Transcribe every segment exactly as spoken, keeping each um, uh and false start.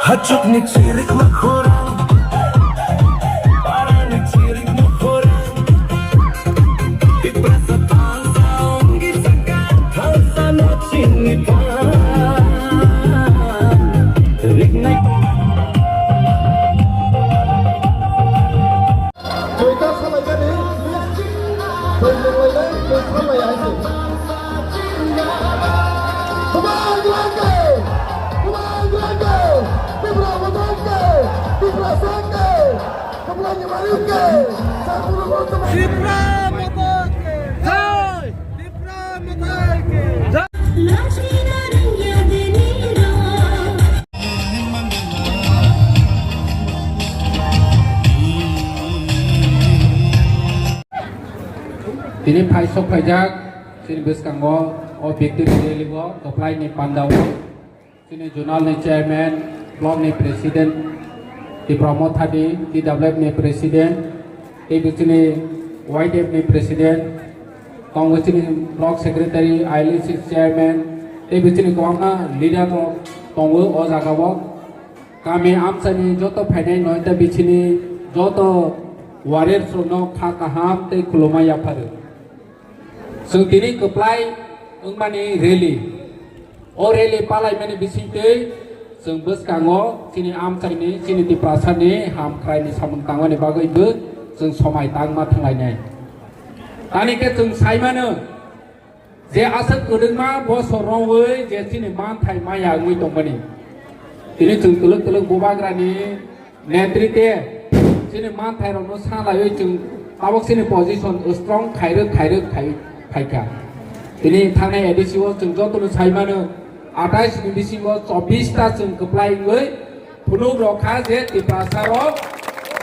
Hachukni chirik makhorang, parani chirik makhorang. Tiprasa thansa ongwi saka, thansa no chini phan. Riknai. Twi ta salaijani, twi munglainai, twi salai hai se. Kubai Grande! Kubai Grande! Tipra Motha Ke! Tipra Song Ke! Tipra Motha Ke! Tipra Motha Ke! Jai! Tipra Motha Ke! Jai! Tini phai sok phaijak, chini bwskango o victory rally o kwplai ni panda o chini zonal ni chairman, block ni president, Tipra Motha ni T W F ni president, tei bo chini Y D F ni president, tongo chini block secretary, I L C chairman, tei bo chini kwbangma leader rok tongo o jaga o. Kami amchaini joto phainai noita bichini joto warriors rokno kha kaham tei khulumma yapharo. Chwng tini kwplai wngmani rally. O rally palaimani bisingtwi chwng bwskango chini amchaini, chini Tiprasani hamkraini samung tangmani bagwibo chwng somai tangma thanglainai. Tani khe chwng saimano, je aswk kwdwkma bosor romwi je chini manthai maya wngwi tongmani. Tini chwng twlwk twlwk bubagrani netritwe chini manthai rokno salaiwi chwng tabok chini position strong khairwk khairwk khai phaikha. Tini thangnai A D C o chwng jotono saimano, atais ni bisingo chobbish ta chwng kwplai wngwi phunuk rok kha je Tiprasa rok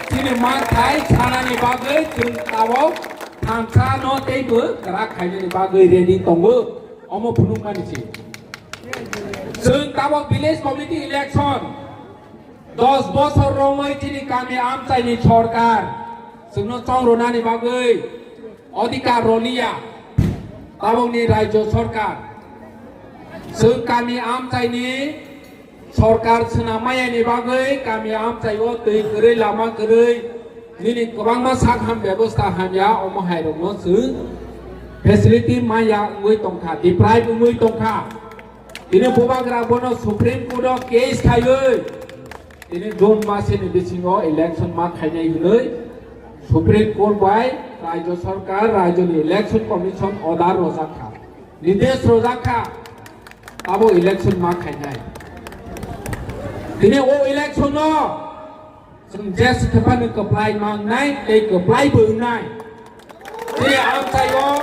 chini manthai sanani bagwi chwng tabok thansa no teibo kwrak khainani bagwi ready tongo, omo phunukmani se. Chwng tabok village committee election dos bosor romwi chini kami amchaini sorkar chwngno chongrwnani bagwi odhikar rwliya tabokni rajyo sorkar. Chwng kami amchaini sorkar swnam mayani bagwi kami amchaio twi kwrwi, lama kwrwi, nini kwbangma sak ham bebosta hamya, omo hai rokno chwng facility maya wngwi tongkha, deprive wngwi tongkha. Tini bubagra bono Supreme Court o case khaiwi tini June masini bisingo election ma khainai hwnwi Supreme Court bai rajyo sorkar, rajyoni Election Commission order rojak kha, nidesh rojak kha. Abo election ma khainai. Tini o election no chwng jes khephano kwplai ma wngnai tei kwplai bo wngnai. Tei amchaio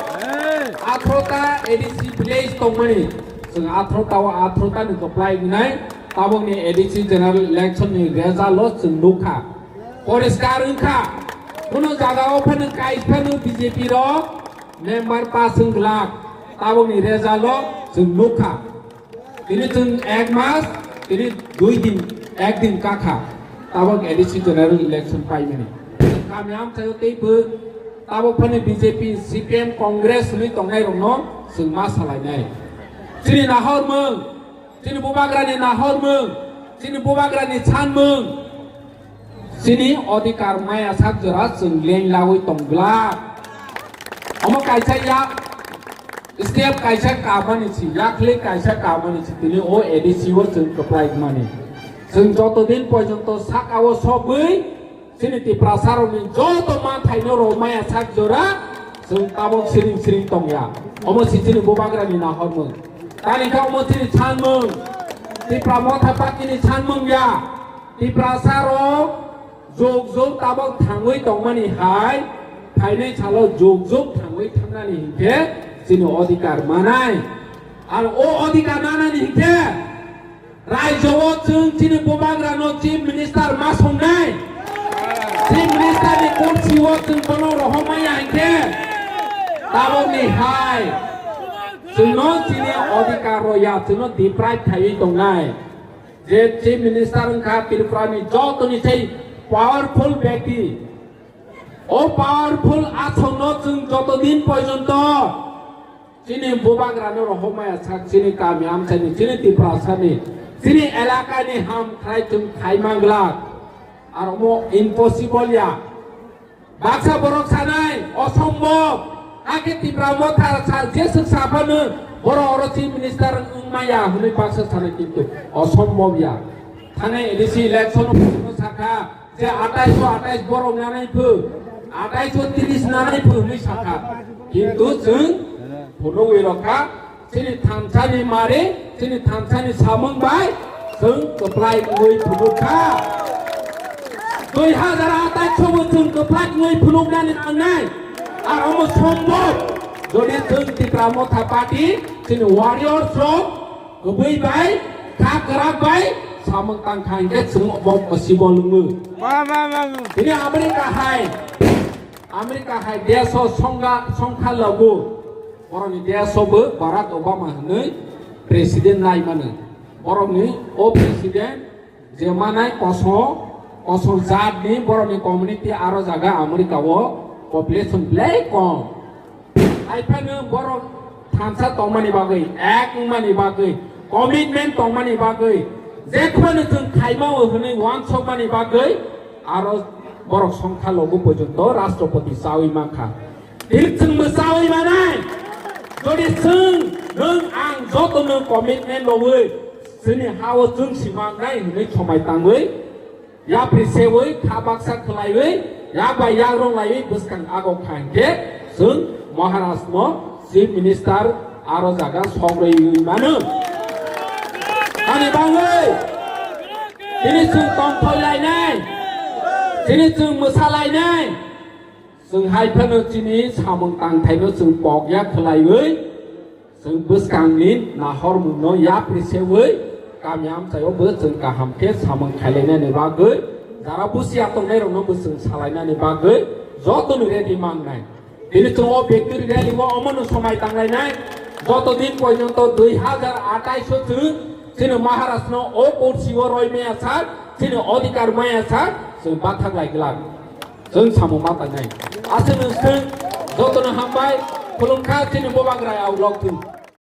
athro ta A D C village tongmani. Chwng athro ta o athro ta ni kwplai wngnai. Tabokni A D C general election ni result o chwng nukha. Poriskar wngkha. Kuno jaga o phano kais phano B J P rok member pass wng glak, tabokni result o chwng nukha. Tini chwng ek mas, tini dui din, ek din kakha, tabok A D C general election paimani. Kami amchaio teibo tabok phano B J P, C P M, Congress hwnwi tongnai rokno chwng ma salainai. Chini nahormung, chini bubagrani nahormung, chini bubagrani sanmung, chini odhikar maya sak jora chwng leng lagwi tong glak. Omo kaisa yak step kaisa kamani si, yakli kaisa kamani si, tini o A D C o chwng kwplai mani. Chwng joto din porjonto saka o sogwi chini Tiprasa rokni joto manthaino rw maya sak jora chwng tabok siring siring tongya. Omo si chini bubagrani nahormung. Tani kha omo chini sanmung. Tipra Motha Party ni sanmung ya. Tiprasa rok jug jug tabok thangwi tongmani hai, phainai salo jug jug thangwi thangnani hinkhe chini odhikar manai. Ar o odhikar manani hinkhe rajyo o chwng chini bubagrano chief minister ma songnai. Chwng bono rohormaya hinkhe tabokni hai chwngno chini adhikar rwya, chwngno deprive khaiwi tongnai. Je Chief Minister wngkha Tripurani jotoni sai powerful byakti. O powerful asongno chwng joto din porjonto chini bubagrano rohormaya sak, chini kami amchaini, chini Tiprasani, chini elakani ham khlai chwng khai manglak. Ar omo impossible ya. Baksa borok sanai, osombob. Hakhe Tipra Motha sa, jeswk saphano borok oro Chief Minister wngmaya hwnwi baksa sanai, kintu osombob ya. Thanai A D C election o sakha, je atais o atais borok nanai phu, atais o tris nanai phu hwnwi sakha. Kintu chwng phunugwi rokha, chini thansani mari, chini thansani samung bai chwng kwplai wngwi phunukha. Dui hazar atais o bo chwng kwplai wngwi phunuknani nangnai. Ar omo sombhob, jodi chwng Tipra Motha Party, chini warriors rok, kwbwi bai, kha kwrak bai samung tangkha hinkhe chwng bo possible wngo. Ba, ba, ba, ba. Tini America hai, America hai desh o songkha, songkha logo, borokni desh o bo Barack Obama hwnwi president nai mano. Borokni o president je manai koso, koso jat ni borokni community aro jaga America o population belai kom. Haiphano borok thansa tongmani bagwi, ek wngmani bagwi, commitment tongmani bagwi, jephano chwng khaima o hwnwi uansukmani bagwi, aro borok songkha logo porjonto Rashtrapati chawi mankha. Tini chwng bo chawi manai, jodi chwng, nwng, ang joto nwng commitment lowi chini ha o chwng si mangnai hwnwi somai tangwi, yapri sewi, kha baksa khwlaiwi, yak bai yak rong laiwi bwskang ago kha hinkhe chwng Maharaj no Chief Minister aro jaga sogrwi mano. Ani bagwi tini chwng tongthoi lainai, tini chwng mwsa lainai, chwng hai phano chini samung tangthai no chwng pokya khwlaiwi, chwng bwskangni nahormungno yapri sewi kami amchaio bo chwng kaham khe samung khailainani bagwi, jara busia tongnairokno bo chwng salainani bagwi jotoni ready mangnai. Tini chwng o victory rally o omono somai tanglainai. Joto din porjonto dui hazar atais o chwng chini Maharaj no o kursi o roi maya sak, chini adhikar maya sak, chwng bathak lai glak. Chwng samung ma tangnai. Aswk nwng swng, jotono hambai, khulumkha chini bubagra auglok thung.